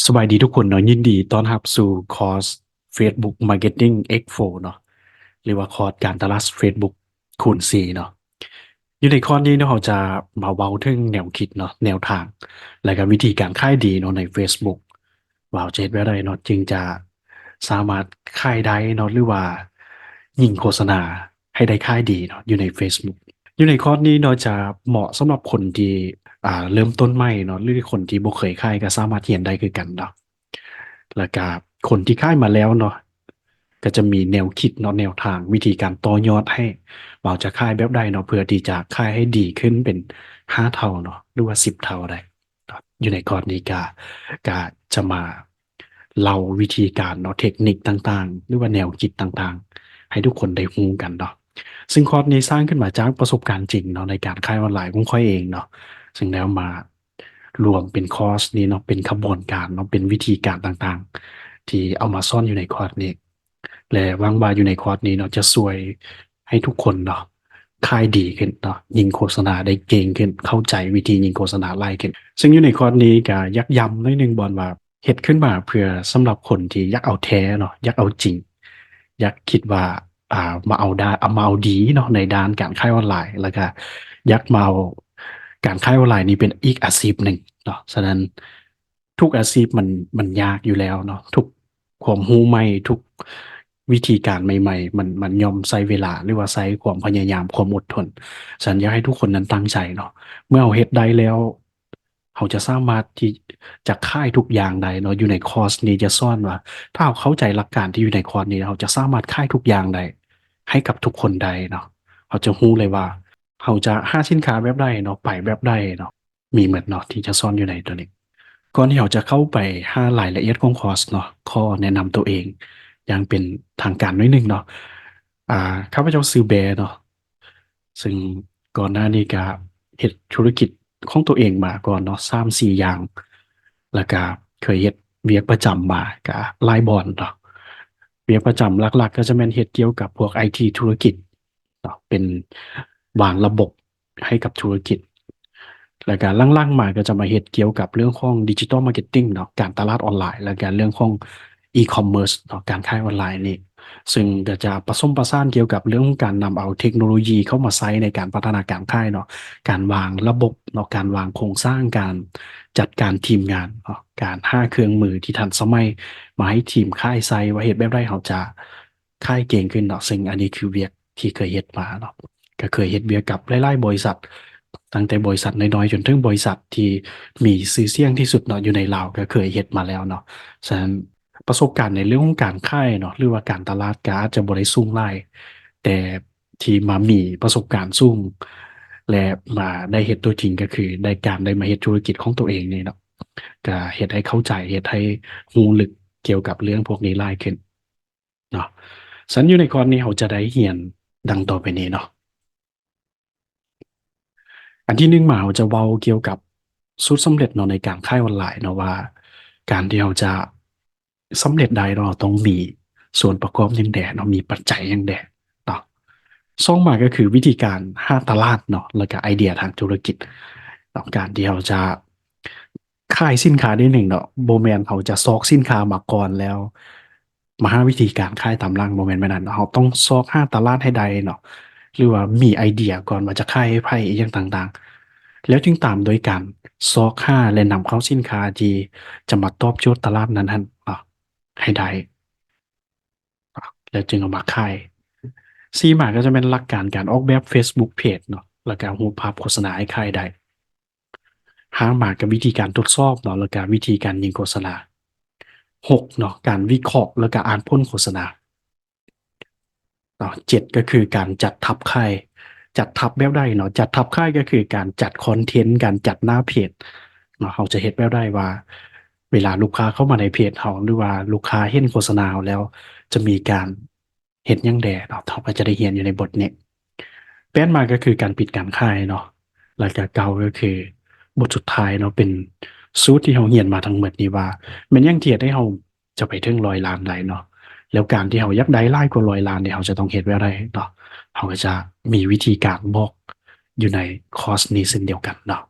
ສະບາຍດີທຸກຄົນເນາະ, ຍິນດີຕ້ອນຮັບສູ່ຄອສ Facebook Marketing X four ເນາະ ຫຼືວ່າຄອສການຕະຫຼາດ Facebook ຄູນສີ່ເນາະ. ຢູ່ໃນຄອສນີ້ເນາະ ເຮົາຈະມາເວົ້າເຖິງແນວຄິດເນາະ, ແນວທາງ ແລະກະວິທີການຂາຍດີເນາະໃນ Facebook ວ່າເຮົາຈະເຮັດແບບໃດເນາະ ຈຶ່ງຈະສາມາດຂາຍໄດ້ເນາະ ຫຼືວ່າຍິງໂຄສະນາໃຫ້ໄດ້ຂາຍດີເນາະ ຢູ່ໃນ Facebook. ຢູ່ໃນຄອສນີ້ເນາະ ຈະເໝາະສຳລັບຄົນທີ່ ອ່າ ເລີ່ມຕົ້ນໃໝ່ເນາະ ຫຼືຄົນທີ່ບໍ່ເຄີຍຂາຍກໍສາມາດຮຽນໄດ້ຄືກັນເນາະ. ແລ້ວກະຄົນທີ່ຂາຍມາແລ້ວເນາະ ກໍຈະມີແນວຄິດເນາະ, ແນວທາງ, ວິທີການຕໍ່ຍອດໃຫ້ວ່າເຮົາຈະຂາຍແບບໃດເນາະ ເພື່ອທີ່ຈະຂາຍໃຫ້ດີຂຶ້ນເປັນຫ້າເທົ່າເນາະ ຫຼືວ່າສິບເທົ່າໄດ້ເນາະ. ຢູ່ໃນຄອສນີ້ກະ ກະຈະມາເລົ່າວິທີການເນາະ, ເທັກນິກຕ່າງໆ ຫຼືວ່າແນວຄິດຕ່າງໆ ໃຫ້ທຸກຄົນໄດ້ຮູ້ກັນເນາະ. ຊຶ່ງຄອສນີ້ສ້າງຂຶ້ນມາຈາກປະສົບການຈິງເນາະ ໃນການຂາຍອອນລາຍຂອງຂ້ອຍເອງເນາະ, ຊຶ່ງໄດ້ເອົາມາ ລວມເປັນຄອສນີ້ເນາະ ເປັນຂະບວນການເນາະ ເປັນວິທີການຕ່າງໆ ທີ່ເອົາມາສອນຢູ່ໃນຄອສນີ້ ແລະ ຫວັງວ່າຢູ່ໃນຄອສນີ້ເນາະ ຈະຊ່ວຍໃຫ້ທຸກຄົນເນາະ ຂາຍດີຂຶ້ນເນາະ, ຍິງໂຄສະນາໄດ້ເກັ່ງຂຶ້ນ, ເຂົ້າໃຈວິທີຍິງໂຄສະນາຫຼາຍຂຶ້ນ. ຊຶ່ງຢູ່ໃນຄອສນີ້ກະຢາກຢ້ຳໜ້ອຍໜຶ່ງ ບ່ອນວ່າເຮັດຂຶ້ນມາເພື່ອສຳລັບຄົນທີ່ຢາກເອົາແທ້ເນາະ, ຢາກເອົາຈິງ, ຢາກຄິດວ່າ ອ່າ ມາເອົາດ້ານ ເອົາ ມາເອົາດີເນາະ ໃນດ້ານການຂາຍອອນລາຍ ແລ້ວກະຢາກມາເອົາການຂາຍອອນລາຍນີ້ເປັນອີກອາຊີບໜຶ່ງເນາະ. ສະນັ້ນ ທຸກອາຊີບມັນ ມັນຍາກຢູ່ແລ້ວເນາະ, ທຸກຄວາມຮູ້ໃໝ່ ທຸກວິທີການໃໝ່ໆ ມັນ ມັນຍ່ອມໃຊ້ເວລາ ຫຼືວ່າໃຊ້ຄວາມພະຍາຍາມ ຄວາມອົດທົນ. ສະນັ້ນ ຢາກໃຫ້ທຸກຄົນນັ້ນຕັ້ງໃຈເນາະ, ເມື່ອເຮົາເຮັດໄດ້ແລ້ວ ເຮົາຈະສາມາດທີ່ຈະຂາຍທຸກຢ່າງໄດ້ເນາະ. ຢູ່ໃນຄອສນີ້ຈະສອນວ່າ ຖ້າເຮົາເຂົ້າໃຈຫຼັກການທີ່ຢູ່ໃນຄອສນີ້ ເຮົາຈະສາມາດຂາຍທຸກຢ່າງໄດ້ ໃຫ້ກັບທຸກຄົນໄດ້ເນາະ. ເຮົາຈະຮູ້ເລີຍວ່າ ເຮົາຈະຫາສິນຄ້າແບບໃດເນາະ, ໄປແບບໃດເນາະ, ມີໝົດເນາະ ທີ່ຈະສອນຢູ່ໃນຕົວນີ້. ກ່ອນທີ່ເຮົາຈະເຂົ້າໄປຫາລາຍລະອຽດຂອງຄອສເນາະ, ຂໍແນະນຳຕົວເອງຢ່າງເປັນທາງການໜ້ອຍໜຶ່ງເນາະ. ອ່າ ຂ້າພະເຈົ້າຊື່ແບເນາະ, ຊຶ່ງກ່ອນໜ້ານີ້ກະເຮັດທຸລະກິດຂອງຕົວເອງມາກ່ອນເນາະ ສາມສີ່ຢ່າງ, ແລ້ວກະເຄີຍເຮັດວຽກປະຈຳມາກະຫຼາຍບ່ອນເນາະ. ວຽກປະຈຳຫຼັກໆ ກໍຈະແມ່ນເຮັດກ່ຽວກັບພວກໄອທີທຸລະກິດເນາະ, ເປັນວາງລະບົບໃຫ້ກັບທຸລະກິດ. ແລ້ວກະຫຼັງໆມາກໍຈະມາເຮັດກ່ຽວກັບເລື່ອງຂອງດິຈິຕອລມາເກັດຕິງເນາະ, ການຕະຫຼາດອອນລາຍ, ແລ້ວກະເລື່ອງຂອງອີຄອມເມີສເນາະ, ການຂາຍອອນລາຍນີ້. ຊຶ່ງກໍຈະປະສົມປະສານກ່ຽວກັບເລື່ອງຂອງການນຳເອົາເທັກໂນໂລຢີເຂົ້າມາໃຊ້ໃນການພັດທະນາການຂາຍເນາະ, ການວາງລະບົບເນາະ, ການວາງໂຄງສ້າງ, ການຈັດການທີມງານເນາະ, ການຫາເຄື່ອງມືທີ່ທັນສະໄໝມາໃຫ້ທີມຂາຍໃຊ້ ວ່າເຮັດແບບໃດເຮົາຈະຂາຍເກັ່ງຂຶ້ນເນາະ. ຊຶ່ງອັນນີ້ຄືວຽກທີ່ເຄີຍເຮັດມາເນາະ, ກໍເຄີຍເຮັດວຽກກັບຫຼາຍໆບໍລິສັດ, ຕັ້ງແຕ່ບໍລິສັດນ້ອຍໆ ຈົນເຖິງບໍລິສັດທີ່ມີຊື່ສຽງທີ່ສຸດເນາະ ຢູ່ໃນລາວ ກໍເຄີຍເຮັດມາແລ້ວເນາະ. ສະນັ້ນ ປະສົບການໃນເລື່ອງຂອງການຂາຍເນາະ ຫຼືວ່າການຕະຫຼາດກໍອາດຈະບໍ່ໄດ້ສູງຫຼາຍ, ແຕ່ທີ່ມາມີປະສົບການສູງ ແລະ ມາໄດ້ເຮັດຕົວຈິງ ກໍຄືໄດ້ ການໄດ້ມາເຮັດທຸລະກິດຂອງຕົວເອງນີ້ເນາະ, ກໍເຮັດໃຫ້ເຂົ້າໃຈ, ເຮັດໃຫ້ຮູ້ເລິກກ່ຽວກັບເລື່ອງພວກນີ້ຫຼາຍຂຶ້ນເນາະ. ສະນັ້ນ ຢູ່ໃນຄອນນີ້ເຮົາຈະໄດ້ຮຽນດັ່ງຕໍ່ໄປນີ້ເນາະ. ອັນທີໜຶ່ງມາ ເຮົາຈະເວົ້າກ່ຽວກັບສູດສຳເລັດເນາະ ໃນການຂາຍອອນລາຍເນາະ ວ່າການທີ່ເຮົາຈະສຳເລັດໄດ້ເນາະ ເຮົາຕ້ອງມີສ່ວນປະກອບຫຍັງແດ່ເນາະ, ມີປັດໄຈຫຍັງແດ່ເນາະ. ສອງມາກໍຄືວິທີການຫາຕະຫຼາດເນາະ ແລ້ວກໍໄອເດຍທາງທຸລະກິດເນາະ. ການທີ່ເຮົາຈະຂາຍສິນຄ້າໃດໜຶ່ງເນາະ ບໍ່ແມ່ນເຮົາຈະຊອກສິນຄ້າມາກ່ອນແລ້ວ ມາຫາວິທີການຂາຍຕາມຫຼັງ ບໍ່ແມ່ນແບບນັ້ນ. ເຮົາຕ້ອງຊອກຫາຕະຫຼາດໃຫ້ໄດ້ເນາະ ຫຼືວ່າມີໄອເດຍກ່ອນວ່າຈະຂາຍໃຫ້ໃຜ ອີ່ຫຍັງຕ່າງໆ ແລ້ວຈຶ່ງຕາມໂດຍການຊອກຫາ ແລະ ນຳເຂົ້າສິນຄ້າທີ່ຈະມາຕອບໂຈດຕະຫຼາດນັ້ນຫັ້ນເນາະ ໃຫ້ໄດ້ເນາະ ແລ້ວຈຶ່ງເອົາມາຂາຍ. ສີ່ມາກໍຈະແມ່ນຫຼັກການການອອກແບບ Facebook Page ເນາະ ແລ້ວກໍຮູບພາບໂຄສະນາໃຫ້ຂາຍໄດ້. ຫ້າມາກໍວິທີການທົດສອບເນາະ ແລ້ວກໍວິທີການຍິງໂຄສະນາ. ຫົກເນາະ ການວິເຄາະ ແລ້ວກໍອ່ານຜົນໂຄສະນາເນາະ. ເຈັດກໍຄືການຈັດທັບຂາຍ. ຈັດທັບແບບໃດເນາະ? ຈັດທັບຂາຍກໍຄືການຈັດຄອນເທັນ, ການຈັດໜ້າເພຈເນາະ. ເຮົາຈະເຮັດແບບໃດວ່າ ເວລາລູກຄ້າເຂົ້າມາໃນເພຈເຮົາ ຫຼືວ່າລູກຄ້າເຫັນໂຄສະນາເຮົາແລ້ວ ຈະມີການ ເຮັດຫຍັງແດ່ເນາະ ເຮົາກໍຈະໄດ້ຮຽນຢູ່ໃນບົດນີ້. ແປດມາກໍຄືການປິດການຂາຍເນາະ ແລ້ວກໍເກົ້າກໍຄືບົດສຸດທ້າຍເນາະ ເປັນສູດທີ່ເຮົາຮຽນມາທັງໝົດນີ້ວ່າ ແມ່ນຫຍັງທີ່ເຮັດໃຫ້ເຮົາຈະໄປເຖິງຮ້ອຍລ້ານໄດ້ເນາະ ແລ້ວການທີ່ເຮົາຢາກໄດ້ຫຼາຍກວ່າຮ້ອຍລ້ານນີ້ ເຮົາຈະຕ້ອງເຮັດແບບໃດເນາະ ເຮົາກໍຈະມີວິທີການບອກຢູ່ໃນຄອສນີ້ເຊັ່ນດຽວກັນເນາະ.